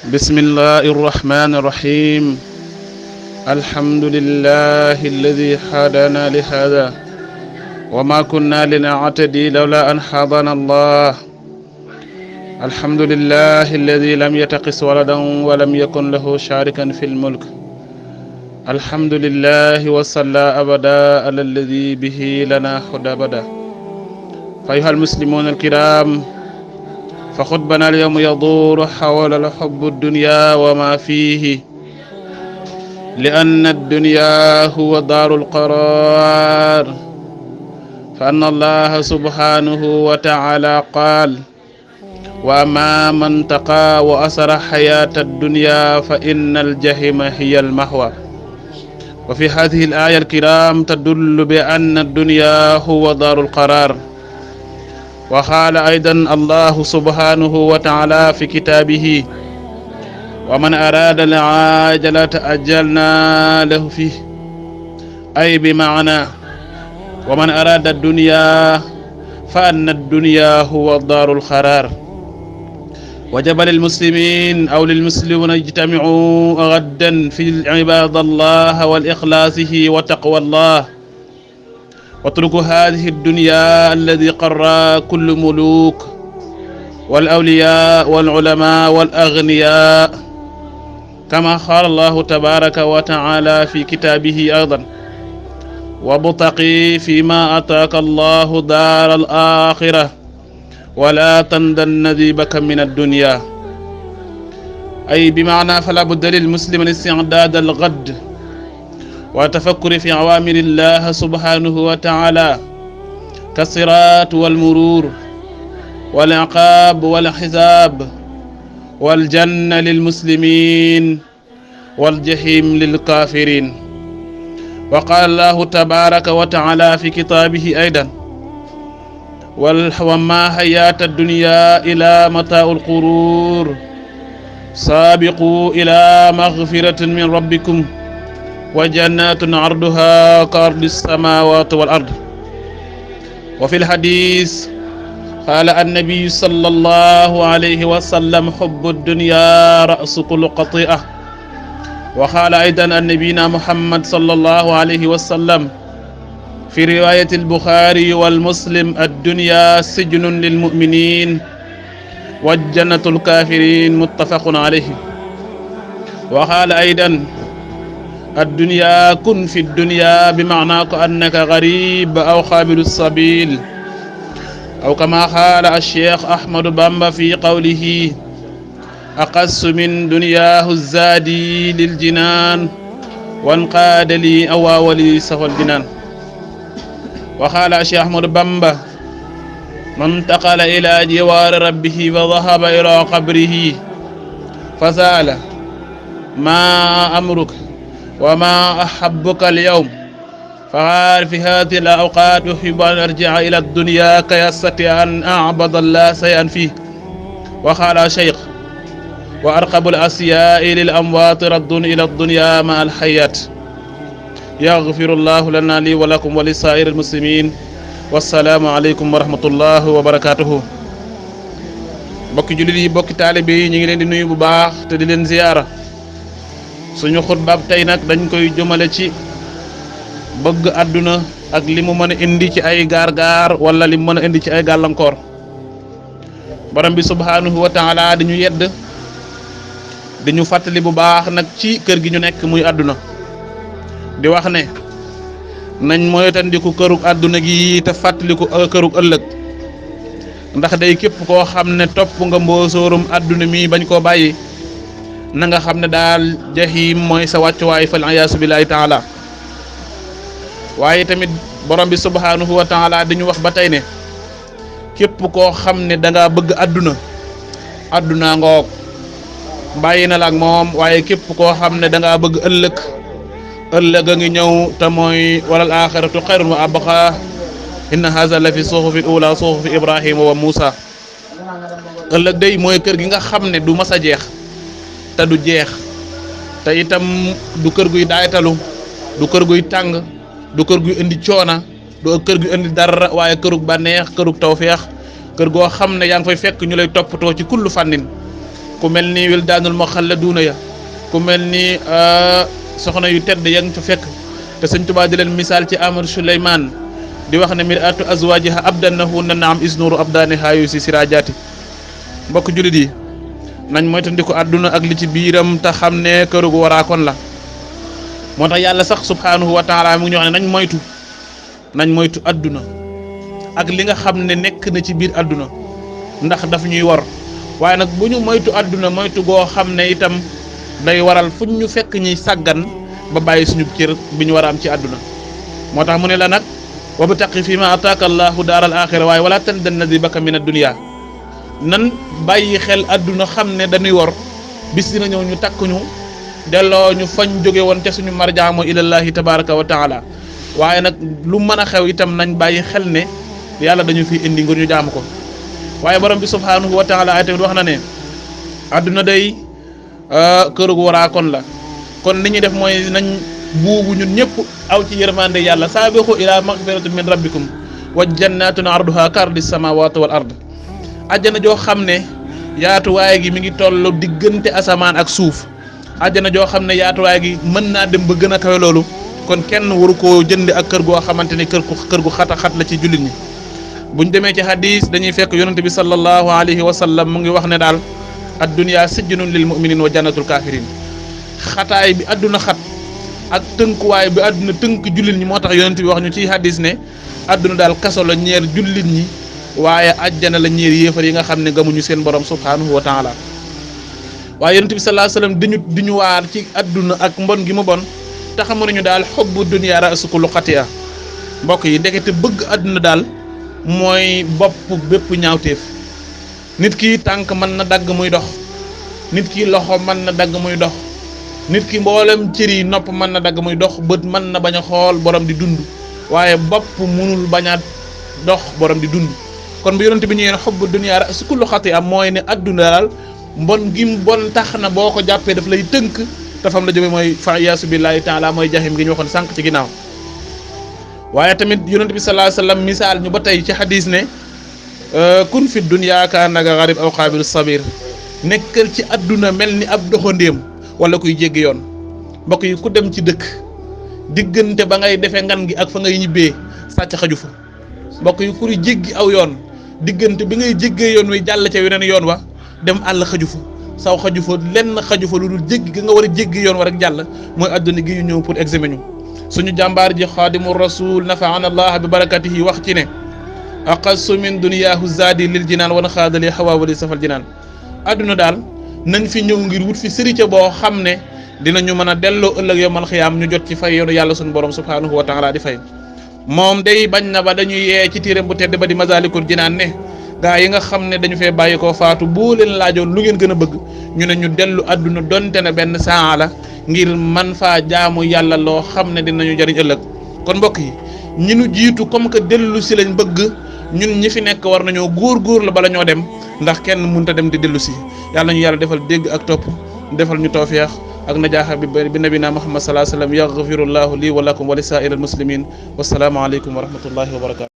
بسم الله الرحمن الرحيم. الحمد لله الذي هدانا لهذا وما كنا لنعتدي لولا أن هدانا الله. الحمد لله الذي لم يتخذ ولدا ولم يكن له شريكا في الملك. الحمد لله وصلى أبدا على الذي به لنا هدى أبدا. فأيها المسلمون الكرام، فخطبنا اليوم يدور حول الحب الدنيا وما فيه، لأن الدنيا هو دار القرار. فأن الله سبحانه وتعالى قال: وأما من تقى وأثر حياة الدنيا فإن الجحيم هي المأوى. وفي هذه الآية الكرام تدل بأن الدنيا هو دار القرار. وقال أيضا الله سبحانه وتعالى في كتابه: ومن أراد العاجلة أجلنا له فيه، أي بمعنى ومن أراد الدنيا فأن الدنيا هو دار القرار. وجب للمسلمين أو للمسلمين يجتمعوا غدا في عباد الله والإخلاصه وتقوى الله، واتركوا هذه الدنيا الذي قرى كل ملوك والأولياء والعلماء والأغنياء، كما قال الله تبارك وتعالى في كتابه أيضا: وابتغ فيما آتاك الله دار الآخرة ولا تنس نصيبك من الدنيا. أي بمعنى فلا بد للمسلم الاستعداد الغد وتفكر في أوامر الله سبحانه وتعالى كالصراط والمرور والعقاب والحساب، والجنة للمسلمين والجحيم للكافرين. وقال الله تبارك وتعالى في كتابه أيضا: وما حياة الدنيا إلى متاع الغرور، سابقوا إلى مغفرة من ربكم وجنات عرضها كعرض السماوات والأرض. وفي الحديث قال النبي صلى الله عليه وسلم: حب الدنيا رأس كل خطيئة. وقال أيضا النبينا محمد صلى الله عليه وسلم في رواية البخاري والمسلم: الدنيا سجن للمؤمنين والجنة الكافرين، متفق عليه. وقال أيضا: الدنيا كن في الدنيا بمعنى كأنك غريب أو خابر السبيل، أو كما قال الشيخ أحمد بامبا في قوله: أقص من دنياه الزادي للجنان وانقاد لي أواولي سوى الجنان. وقال الشيخ أحمد بامبا: من انتقل إلى جوار ربه وذهب إلى قبره فسأل: ما أمرك وما أحبك اليوم؟ فقال: في هذه الأوقات أحب أن أرجع إلى الدنيا كي أستطيع أن أعبد الله شيئا فيه. وقال الشيخ: وأرقب الأشياء للأموات رد إلى الدنيا مع الحياة. يغفر الله لنا لي ولكم ولسائر المسلمين. والسلام عليكم ورحمة الله وبركاته. bokki jullit yi, bokki taalibe yi, ñu ngi leen di nuyu bu baax te di leen ziyaara. suñu xutbaab tey nag dañ koy jëmale ci bëgg àdduna ak li mu mën a indi ci ay gaar-gaar wala li mu mën a indi ci ay gàllankoor. borom bi subhanahu wa taala di ñu yedd, di ñu fàttali bu baax nag ci kër gi ñu nekk muy àdduna, di wax ne nañ moytandiku kërug àdduna gi te fàttaliku kërug ëllëg. ndax day képp koo xam ne topp nga mboosóorum àdduna mi bañ koo bàyyi, na nga xam ne daal jahim mooy sa wàccuwaay fal iyaasu billahi taala. waaye tamit borom bi subhanahu wa taala dañu wax ba tey ne képp koo xam ne da ngaa bëgg àdduna ngoog bàyyi na la ak moom. waaye képp koo xam ne da ngaa bëgg ëllëg a ngi ñëw te mooy walal axiratu xayrun wa abqa. inna haza la fi suhufi ula suhufi ibrahima wa musa. ëllëg day mooy kër gi nga xam ne du mas a jeex te du jeex, te itam du kër guy daaytalu, du kër guy tàng, du kër guy indi coona, du kër guy indi dara, waaye kërug bànneex, kërug tawfeex, kër goo xam ne yaa ngi fay fekk ñu lay toppatoo ci kullu fànnin. ku mel ni wildaanul muxalladuuna ya ku mel ni soxna yu tedd ya nga ca fekk te sëñ Tuubaa di leen misaal ci Amar Suleymaan di wax ne mir'atu azwaajiha abdannahunna naam isnuru abdaaniha yu si siraajaati. mbokk jullit yi nañ moytandiku àdduna ak li ci biiram te xam ne këru gu waraakoon la. moo tax yàlla sax subhaanahu wa taala mu ngi ñu wax ne nañ moytu àdduna ak li nga xam ne nekk na ci biir àdduna ndax daf ñuy war waaye nag bu ñu moytu àdduna moytu goo xam ne itam day waral fuñ ñu fekk ñuy sàggan ba bàyyi suñu cër bi ñu war a am ci àdduna. moo tax mu ne la nag wabtaqi fi ma ataaka allahu daaral axira waaye wala tansa nasiibaka min ad-dunya nan bàyyi xel àdduna xam ne dañuy war bis dina ñëw ñu takk ñu delloo ñu fañ jóge woon te suñu marjaamu ilallahi tabaraka wa taala waaye nag lu mën a xew itam nañ bàyyi xel ne yàlla dañu fi indi ngir ñu jaamu ko. waaye borom bi subhaanahu wa taala ay tamit wax na ne àdduna day kër gu waraakoon la kon li ñuy def mooy nañ buubu ñun ñëpp aw ci yërmande yàlla saabiqu ila magfiratin min rabbikum wa jannatun arduha kardi samawati wal ard. àjjana joo xam ne yaatuwaay gi mi ngi toll diggante asamaan ak suuf àjjana joo xam ne yaatuwaay gi mën naa dem ba gën a kawe loolu kon kenn waru koo jënd ak kër goo xamante ni kër gu xat a xat la ci jullit ñi. buñ demee ci hadis dañuy fekk yonente bi sallallahu alayhi wa sallam mu ngi wax ne daal ad-dunya sijnun lil mu'minin wa jannatul kafirin. xataay bi àdduna xat ak tënkuwaay bi àdduna tënk jullit ñi moo tax yonente bi wax ñu ci hadis ne àdduna daal kaso la ñeer jullit ñi waaye àjjana la ñeer yéefar yi nga xam ne gamuñu seen borom subhanahu wa taala. waaye yonente bi sallallahu alayhi wa sallam diñu waar ci àdduna ak mbon gi mu bon te xamuñu daal xubbu dunya ra'su kulli xati'a. mbokk yi ndekete bëgg àdduna daal mooy bopp bépp ñaawteef. nit ki tànk mën na dagg muy dox nit ki loxo mën na dagg muy dox nit ki mboolem cër yi nopp mën na dagg muy dox bët mën na bañ a xool borom di dund waaye bopp munul bañ a dox borom di dund. kon bu yonent bi ñëwee ne xubbu dunya ra'su kulli xati'a mooy ne àdduna daal mbon gi mu bon tax na boo ko jàppee daf lay tënk te fam la jëmee mooy fa iyaasu billahi taala mooy jaxim gi ñu waxoon sànq ci ginnaaw. waaye tamit yonent bi sallallahu alayhi wasallam misaal ñu ba tey ci xadis ne kun fi dunya ka annaka gharib aw qabilu sabir. nekkal ci àdduna mel ni ab doxandéem wala kuy jéggi yoon. mbokk yi ku dem ci dëkk diggante ba ngay defee ngan gi ak fa ngay ñibbee sàcc xaju fa. mbokk yi ku jéggi aw yoon diggante bi ngay jéggee yoon wi jàll ca weneen yoon wa dem àll xaju fa saw xaju fa lenn xaju fa lu dul jéggi gi nga war a jéggi yoon wa rek jàll mooy àdduna gi ñu ñëw pour examiner ñu. suñu jàmbaar ji xaadimu rasul nafaana allah bi barakatihi wax ci ne aqasu min duniyaahu zaadi lil jinaan wan xaadali xawaa wali safal jinaan. àdduna daal nañ fi ñëw ngir wut fi sërica boo xam ne dinañu mën a delloo ëllëg yawmal xiyaam ñu jot ci fay yoonu yàlla suñu borom subhanahu wa taala di fay. moom day bañ na ba dañuy yee ci téeram bu tedd ba di masalikul jinaan ne gaa yi nga xam ne dañu fee bàyyi koo faatu boo leen laajoon lu ngeen gën a bëgg ñu ne ñu dellu àdduna donte ne benn saa la ngir man faa jaamu yàlla loo xam ne dinañu jariñ ëllëg. kon mbokk yi ñi nu jiitu comme que dellu si lañ bëgg ñun ñi fi nekk war nañoo góor la bala ñoo dem ndax kenn mënut a dem di dellu si. yàlla ñu yàlla defal dégg ak topp defal ñu tawfiix ak najaaxa bi nabina Muhammad sallallahu alayhi wa sallam. yaghfirullahu lii wa lakum wa li saa'iril muslimin wassalaamu aleykum wa rahmatullahi wa barakatuh.